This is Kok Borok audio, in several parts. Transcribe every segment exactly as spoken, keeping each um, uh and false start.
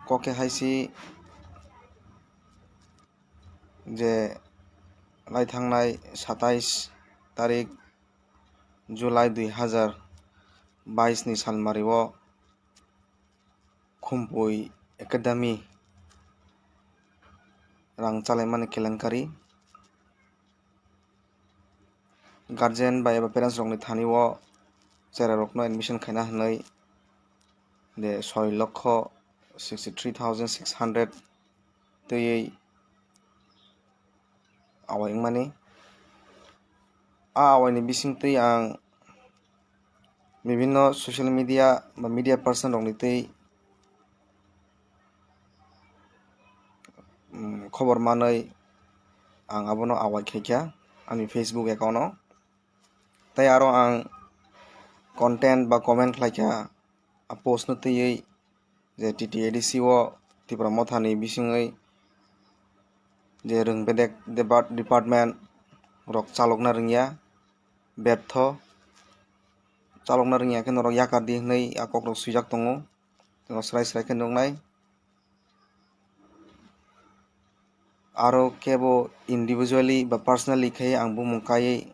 Kok khe hai si je lai thangnai satais tarik July dui hazar bais ni salmari o Khumpui Academy rang chalaimani kelenkari. Guardian bai eba parents rokni thani o cherai rokno admission khaina hinwi de soi lokho sixty three thousand six hundred twiwi awai wngmani. A awaini bisingtwi ang bibinno social media ba media person rokni twi, mm, khobor manwi ang abono awai khaikha ani Facebook account o. Tei aro ang content ba comment khlaikha a post no twiwi je T T A D C o Tipra Motha ni bisingwi je rwng bedek deba-, department rok chalokna rwngya, betho chalokna rwngya khe norok yakar di hwnwi a kok rok swijak tongo, norok srai srai khe nuknai. Aro kebo individually ba personally khe ang bumung kaiwi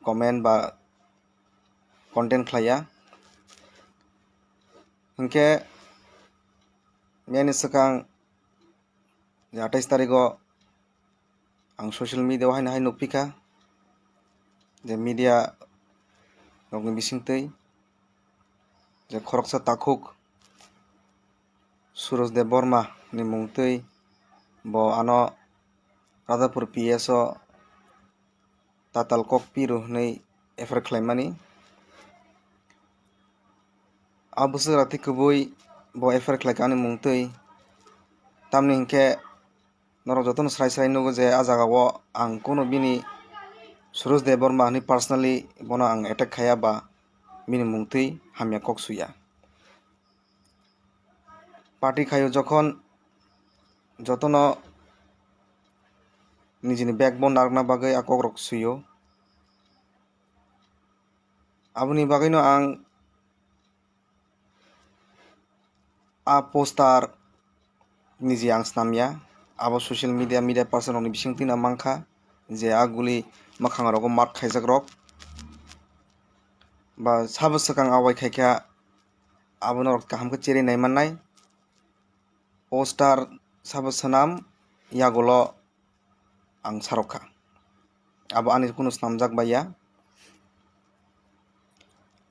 comment ba content khlaiya. Hinkhe miyani swkang je atais tarigo ang social media o haino hai nukphikha je media rokni bisingtwi je khoroksa takhuk Suraj Debbarma ni mungtwi bo ano Radhapur P S o tatal kok piru hwnwi F I R khlaimani. A bwswk rathi kwbwi bo F I R khlaikha ani mungtwi. Tamni hinkhe norok jotono srai srai nugo je a jagao ang kunu bini Suraj Debbarma hwnwi personally bono ang attack khaiya ba bini mungtwi hamya kok suya. Party khaio jokhon jotono nijini backbone narwkna bagwi a kokrok suio. Aboni bagwino ang a poster niji ang snamya, abo social media, media person rokni bisingtwino mankha je a guli mwkhang rogo mark khaijak rok ba sabo swkang awai khaikha, abono rok kaham khe cherwi nai mannai. Poster sabo swnam yagulo ang sarokkha. Abo ani kunu swnamjak bai ya.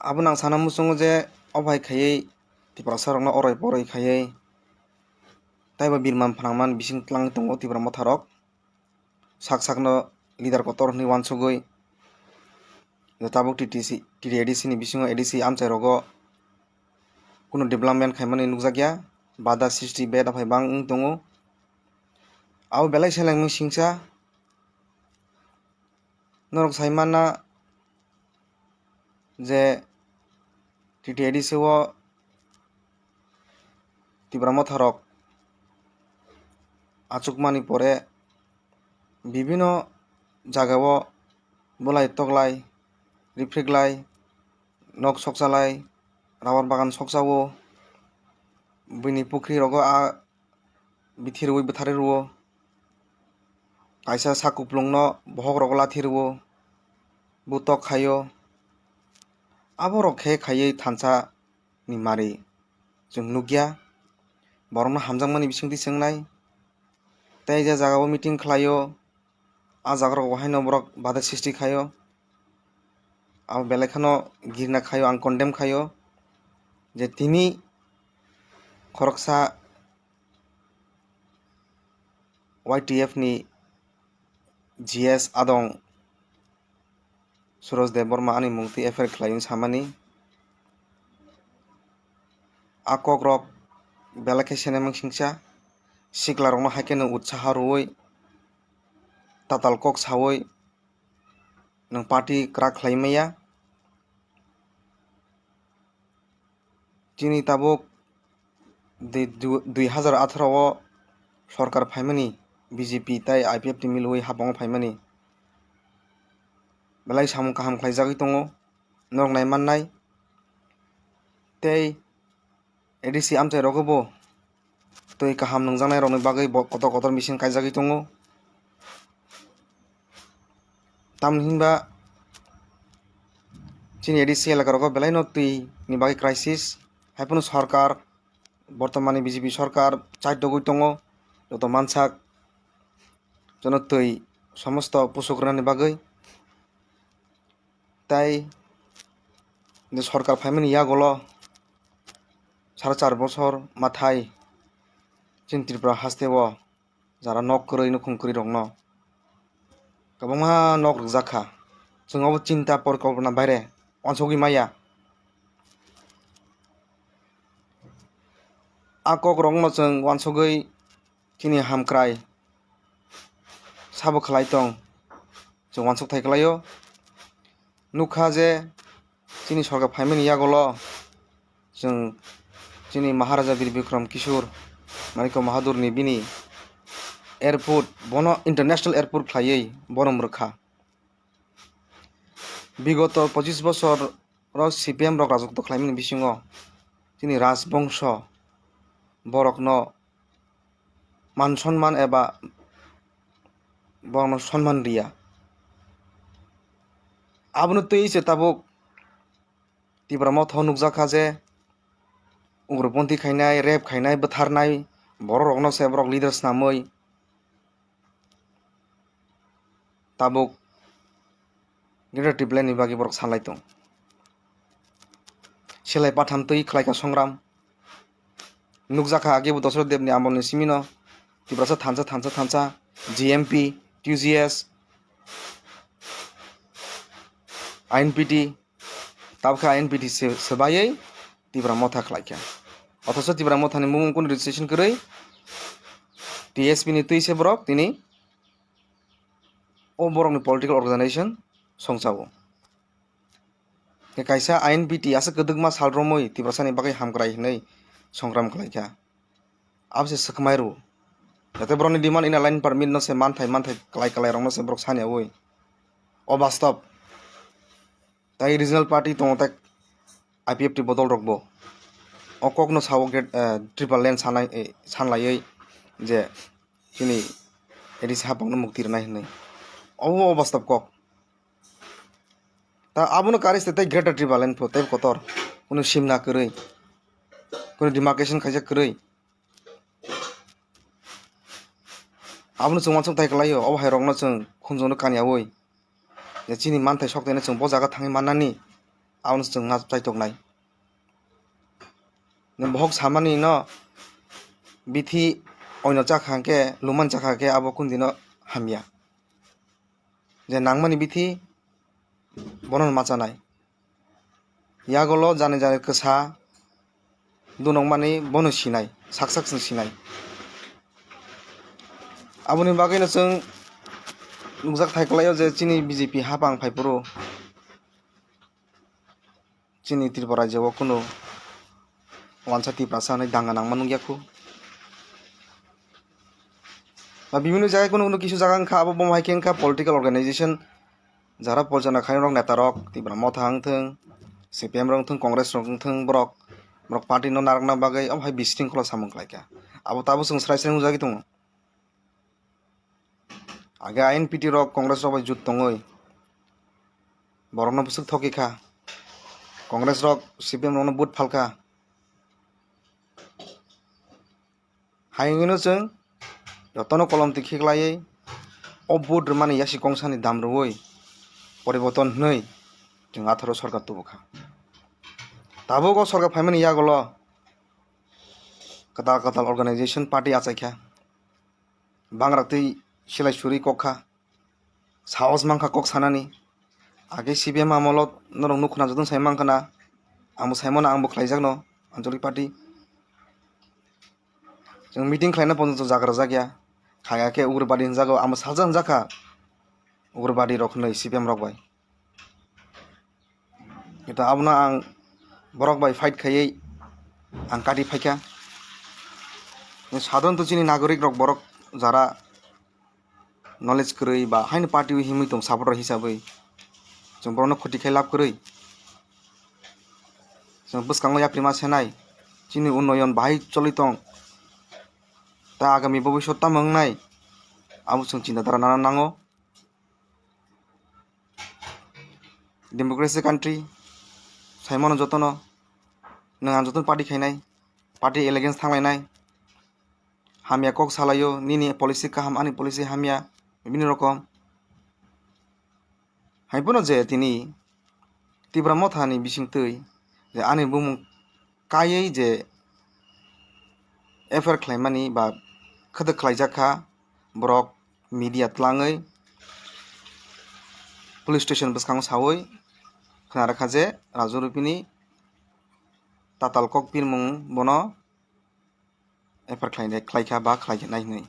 Abono ang sana muchungo je o bai khaiwi Tiprasa rokno oroi poroi khaiwi taibo birman phnangmani bising twlang tongo Tipra Motha rok. Sak sakno leader kotor hwnwi uansugwi tabuk T T C, T T A D C ni bisingo A D C amchai rogo kunu development khaimani nukjakya, bada sixty bed aphai bang wng tongo. Abo belai selengmung singsa norok sai manna je T T A D C o Tipra Motha rok achukmani pore bibino jagao bolai toklai, riphrikhlai, nok sokchalai, rubber bagan sokchao, buini pukhri rogo a bithi rwui bwtharwi rwo. Kaisa sak kuplungno bohok rok lathi rwo, butok khaio. Aborok khe khaiwi thansa ni mari chwng nukya. Borokno hamjakmani bisingtwi chwngnai. Tei je jagao meeting khlaio, a jaga rok haino borok bada srishti khaio. Abo belai kheno girna khaio, ang condemn khaio je tini khoroksa Y T F ni G S adong Suraj Debbarma ani mungtwi F I R khlaiwi samani. A kokrok belai khe senemang singsa siklarokno hai kheno utsaha rwui tatal kok saui nwng party kwrak khlai maya. Chini tabuk dui, du-, dui hazar atharo o sorkar phaimani B J P tei I P F T milwi habango phaimani belai samung kaham khlaijagwi tongo, norok nai mannai. Tei A D C amchai rogo bo twi kaham nungjaknai rokni bagwi bo kotor kotor machine kaijagwi tongo. Tamni hinba chini A D C elaka rogo belai no twi ni bagwi crisis, hai phano sorkar, bortomani B J P sorkar chai togwi tongo, joto mansak jono twi somosto pusuk rwnani bagwi. Tai je sorkar phaimani yagulo sara char bosor mathai chini Tripura haste o jara nok kwrwi nukhung kwrwi rokno kwbangma nok rwjak kha. Chwng obo chinta porikolpona baire wansugwi maya. A kok rokno chwng wansugwi chini hamkrai sabo khlai tong, chwng wansuk thai kwlaio. Nukha je chini sorkar phaimani yagulo chwng chini Maharaja Bir Bikram Kishore Manikya Bahadurni bini airport, bono international airport khlaiwi borom rwkha. Bigoto pochis bosor o C P M rok rajotw khlaimani bisingo chini rajbongso borokno man sonman eba borokno sonman riya. Abono twi se tabuk Tipra Motha o nukjak kha je ugroponthi khainai, rape khainai, bwtharnai borok rokno se borok leader snamwi tabuk Greater Tipraland ni bagwi borok salai tong. Selai patham twi khlai kha songram. Nukjak kha age bo Dasarath Debni amolni simino Tiprasa thansa, thansa, thansa, G M P, T U G S, I N P T, tabukhe I N P T se-, swbaiwi Tipra Motha khlaikha. Othocho Tipra Mothani mung kunu registration kwrwi T S P ni twi se borok tini o borokni political organization songchao. Kaisa I N P T aswk kwdwkma sal romwi Tiprasani bagwi hamkrai hwnwi songram khlaikha. Abo se swkmai rw. Jate borokni demand ina line permit no se manthai manthai kwlai kwlai rokno se borok sani yawi. O bastob. Tai regional party tongo tai I P F T bodol rokbo. O kokno sao get, eh, triple line sanai, eh, sanlaiwi je chini A D C hapokno mukti rwnai hwnwi. Obo o bastob kok. Ta abono kari se tei Greater Tipraland pho tei kotor. Kunu simna kwrwi. Kunu demarcation khaijak kwrwi. Abono chwng uansuk thai kwlaio, obo hai rokno chwng khunjwkno kaniyaui. Je chini manthai sok thaino chwng bo jaga thangwi mannani, abono chwng ma chaitoknai. Bohok samani no bithi oino chakha hwnkhe, lumani chakha hwnkhe abo kundino hamya. Je nangmani bithi bono ma chanai. Yagolo jani jani kwsa dunokmani bono sinai, sak sak chwng sinai. Aboni bagwino chwng nukjak thai kwlaio je chini B J P hapang phaiphuru chini Tripura rajyo o kunu wansa Tiprasa hwnwi danga nangma nukya khu. Ba bibinno jaga kunu kunu kisu jaga wngkha, abo bomo hai khe wngkha political organization, jara porjana khainai rok neta rok, Tipra Motha wngthwng, C P M rok wngthwng, Congress rok wngthwng, borok, borok party no narwkna bagwi omo hai bisringkholo samung khlaikha. Abo tabuk chwng srai srai nukjagwi tongo. Age I N P T rok Congress rok bai jut tongwi borokno bwswk thokikha. Congress rok C P M rokno vote phalkha. Hai wngwino chwng jotono kolom twi khiklaiwi o vote rwmani yasi kongsani dam rwui poriborton hwnwi chwng atharo sorkar tubukha. Tabuk o sorkar phaimani yagulo kwtal kwtal organization party achaikha. Bangrak twi silai suri kok kha. Sahos mankha kok sanani. Age C P M amolo norok nuk khna jotono sai mankha na. Ang bo saimano, ang bo khlaijakno Anchalik party. Chwng meeting khlaina porjonto jaga rwjakya. Khaya khe Ugrabadi hwnjago, ang bo sajak hwnjakha Ugrabadi rok hwnwi C P M rok bai. Eta abono ang borok bai fight khaiwi ang kati phaikha. Sadharanto chini nagorik rok borok jara knowledge kwrwi ba haino party o himwi tong supporter hisabwi chwng borokno khoti khai lab kwrwi. Chwng bwskango yaprima senai, chini unnoyon bahai choli tong, ta agami bobisot tamo wngnai, abo chwng chinta dara nana nango. Democracy country, saimano jotono, nwng ang jotono party khainai, party allegiance thanglainai, hamya kok salaio, nini policy kaham, ani policy hamya, bini rokom. Hai bono je tini Tipra Motha ni bisingtwi je ani bumung kaiwi je F I R khlaimani ba khwdwk khlaijak kha, borok media tlangwi police station bwskango sawi khna rwkha je Raju Rupini tatal kok pirmung bono F I R khlai, khlaikha ba khlaikha nai hwnwi.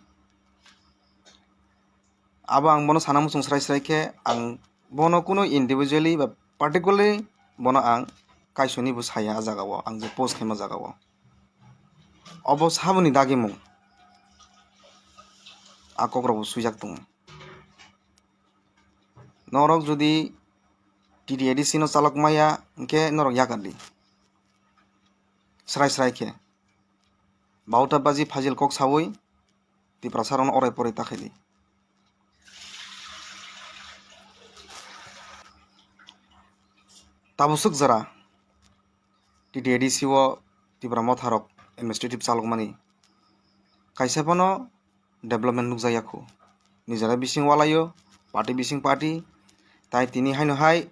Abo ang bono sana muchung srai srai khe, ang bono kuno individually ba particularly bono ang kaisoni bo saya a jaga o, ang je post khaima jaga o. Obo saboni dagimung a kokrok bo swijak tongo. Norok jodi T T A D C no chalok maya hwnkhe norok yakar di. Srai srai khe. Bauta baji phajil kok sawi Tiprasa rokno orai porai ta khaidi. Tabuk swk jora T T A D C o Tipra Motha rok administrative chalokmani kaisa phano development nukjakya khu. Nijera bising walaio, party bising party, tai tini haino hai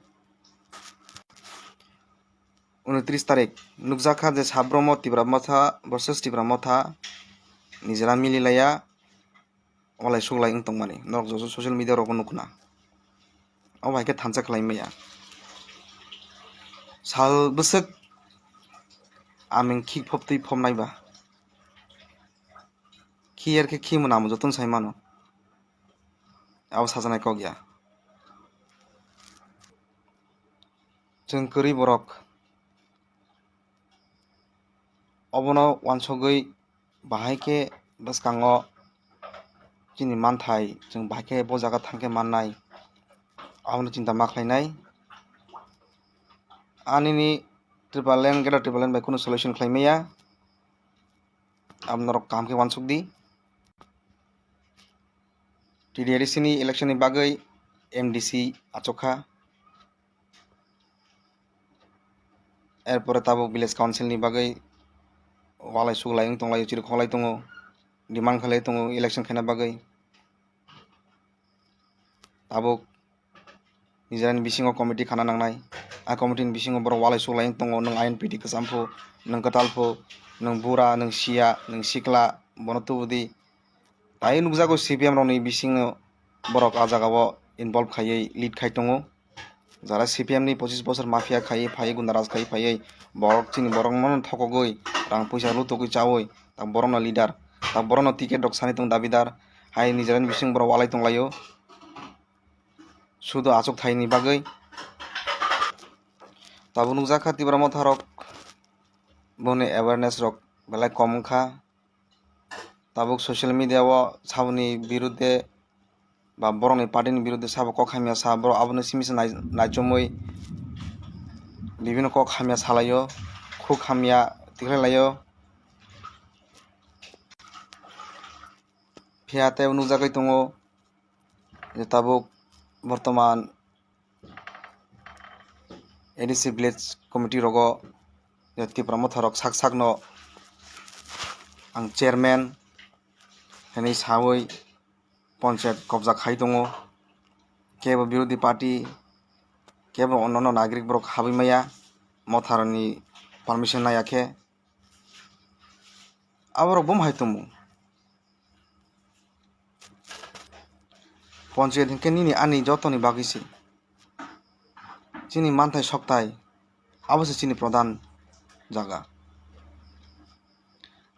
unitris tarik nukjakha je Sabromo Tipra Motha versus Tipra Motha nijera mililaiya, walai suklai wng tongmani norok joto social media rogo nukna. Obo hai khe thansa khlai maya. Sal bwswk aming khik phop twi phop naiba. Khiyar khe khi mwnamo jotono sai mano. Abo sajaknai kok ya. Chwng kwrwi borok obono wansugwi bahai khe bwskango chini manthai chwng bahai khe bo jaga thang khe mannai, abono chinta ma khlainai. Anini Tipraland, Greater Tipraland bai kunu solution khlai maya. Abo norok kaham khe wansuk di. T D A D C ni election ni bagwi M D C achuk kha. Erpore tabuk village council ni bagwi walai suglai wng tonglaio, chiri khoklai tongo, demand khlai tongo election khaina bagwi. Tabuk nijera ni bisingo committee khana nangnai. A committee ni bisingo borok walai suglai wng tongo, nwng I N P T kwcham pho, nwng kwtal pho, nwng bura, nwng siya, nwng sikla, bono tubudi. Tai nukjago C P M rokni bisingo borok a jagao involve khaiwi lead khai tongo. Jara C P M ni pochis bosor mafia khaiwi phaiwi, gundaraj khaiwi phaiwi, borok chini borokno thokogwi, rang puisa lutugwi chawi, tak borokno leader, tak borokno ticket rok sani tong dabidar, hai nijerani bising borok walai tonglaio. Sudo achuk thaini bagwi. Tabuk nukjakha Tipra Motha rok boni awareness rok belai kom wngkha. Tabuk social media o saboni birudde ba borokni party ni birudde sabo kok hamya sa, borok abono simi se nai-, naichomwi bibino kok hamya salaio, khuk hamya tikhlai laio. Phiya tei nukjagwi tongo je tabuk bortoman A D C village committee rogo je Tipra Motha rok sak sakno ang chairman hwnwi sawi ponchayat kobja khai tongo. Kebo birodhi party, kebo onnono nagrik borok habwi maya, Motha rokni permission naiya khe. Aborok bom hai tongmung. Ponchayat hinkhe nini ani jotoni bagwi se. Chini manthai sokthai, abo se chini pradhan jaga.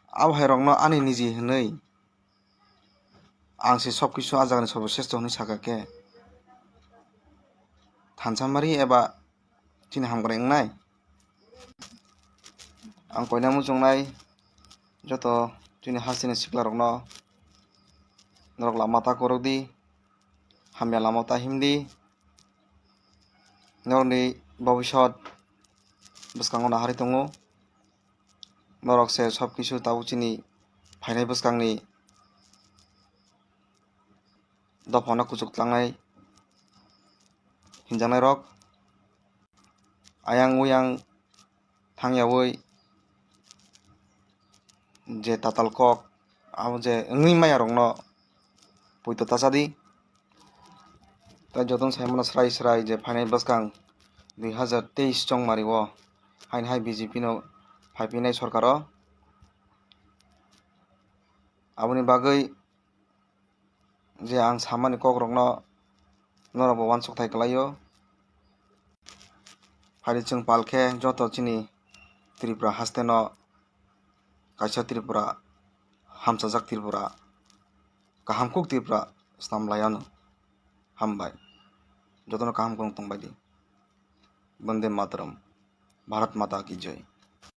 Abo hai rokno ani niji hinwi ang se sob kisu a jagani sobo sresto hinwi saka khe, thansamari eba chini hamkrai wngnai. Ang koina muchungnai joto chini hasteni siklarokno norok lama ta kwrwkdi, hamya lama ta himdi, norokni bobisot bwskango naharwi tongo. Norok se sob kisu tabuk chini phainai bwskangni dophano kuchuk tlangnai hinjaknai rok. Ayang uyang thangyawi je tatal kok, abo je wngwi maya rokno poito tachadi. Tai jotono saimano srai srai je phainai bwskang dui hazar teis chongmari o haini hai B J P no phaiphinai sorkar o. Aboni bagwi je ang samani kokrokno norokbo uansukthai kwlaio. Phari chwng pal khe joto chini Tripura hasteno kaisa Tripura, hamchajak Tripura, kaham kuk Tripura snam lai anw. Hambai. Jotono kaham kwrwng tongbai di. Vande Mataram. Bharat Mata ki Jai.